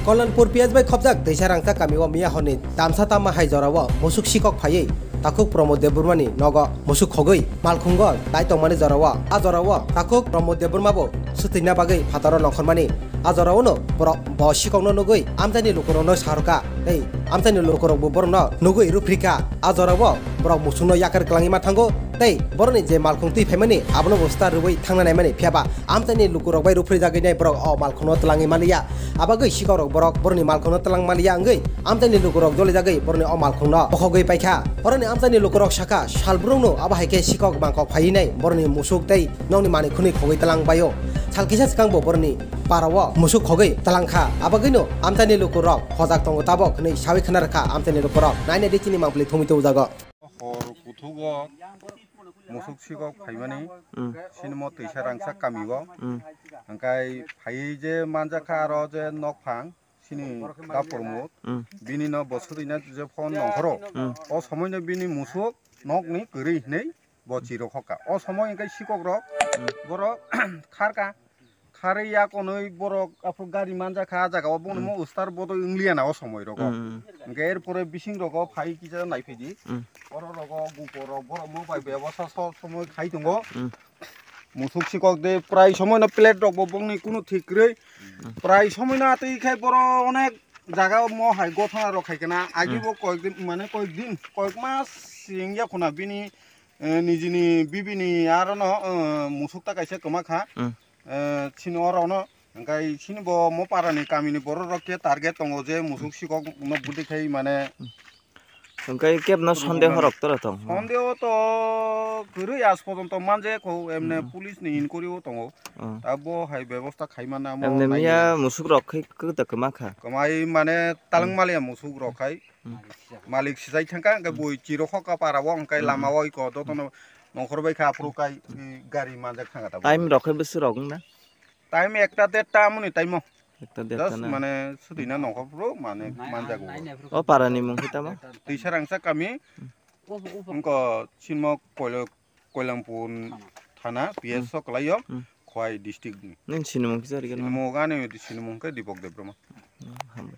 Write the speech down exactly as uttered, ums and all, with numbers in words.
Kolonpur P S bai khopjak Teisa Rangchak kamio miya horni tamsa tamma hai jorao musuk sikok phaiwi takhuk Pramod Debbarmani nogo musuk khogwi malkhungo tai tongmani jorao a jorao takhuk Pramod Debbarma bo swtwina bagwi phataro nongkhormani. A jorao no borok bo sikokno nugwi amchaini lukurokno saharkha tei amchaini lukurokbo borokno nugwi ruphrikha. A jorao borok musukno yakar kwlangwi ma thango tei borokni je malkhung twi phaimani abono bo star rwui thangna naimani, phiyaba amchaini lukurok bai ruphrwi jagwi nai borok o malkhungno twlangwi maliya. Abagwi sikokrok borok borokni malkhungno twlang maliya wngwi amchaini lukurok jolijagwi borokni o malkhungno bokhogwi paikha. Oroni amchaini lukurok sakha, salbrumno abo hai khe sikok mangkok phaiwi nai borokni musuk tei nokni manwi khwnwi khogwi twlang baio. Sal kisa swkangbo borokni parao musuk khogwi twlangkha. Abagwino amchaini lukurok hojak tongo tabok hwnwi sawi khna rwkha amchaini lukurok. Nainai di chini mangpili thumwi tubujago. Hor kuthugo musuk sikok phaimani, hmm, sinimo Teisa Rangchak kamio. Hmm. Hwnkhe phaiwi je manjakha aro je nokphang sini da Pramod, hmm, bini no bo swtwina je phone nongkhoro. Hmm. O somoino bini musuk nokni kwrwi hinwi bo chirok hokha. O somoi hwnkhe sikokrok, hmm, borok kharkha. Kharwi ya konwi borok aphuru gari manjakha, ah jaga o bono, hmm, mo ustar bodo wngliya na o somoi rogo. Hmm. Hwnkhe er pore bising rogo phai kisa naiphaidi. Hmm. Oro rogo gupo rok borok mo bai bebosta sob somoi khai tongo. Hmm. Musuk sikok de prai somoi no plate rok bo bongni kunu thik kwrwi. Hmm. Prai somoi no atwi khai boro onek jaga o mo hai gothana rok khai kana. Agi, hmm, bo koyek din, mane koyek din, koyek mas sing ya khuna bini, eh, nijini bibini aro no, eh, musuk ta kaisa kwma kha. Hmm. Eh, chini oro no, hwnkhe chini bo mo parani kamini borok rok khe target tongo je musuk sikok no budi khai mane. Hwnkhe kebo no sondeho rok tora tong? Sondeho to kwrwi aaj porjonto manje kho, emne, hmm, police ni inquiry o tongo. Hmm. Abo hai bebosta khai mana mo. Emne nai miya musuk rok khai kwta kwma kha. Kwmai mane talang, hmm, maliya musuk rok khai. Hmm. Malik sijai thangkha, hwnkhe, hmm, bui chirok hokha para o, hwnkhe, hmm, lama o iko, hmm, jotono nongkhor bai kha, aphuru kai, i, gari manjak thangkha tabuk. Time rok khe bwswk rok wngna? Time ekta derta amoni time o. Ekta derta. Just na? Mane swtwina nongkhor phuru mane, hmm, manjago. O para ni mung khe tamo? Teisa Rangchak kami, hmm, wngkha sinmo Koilo-, Koilampur thana, hmm, P S o kwlaio, hmm, Khowai district ni. Nini sinimung kisa rikhe no? Sinimung ani sinimung khe Dipok Debbarma. Hmm, hambai.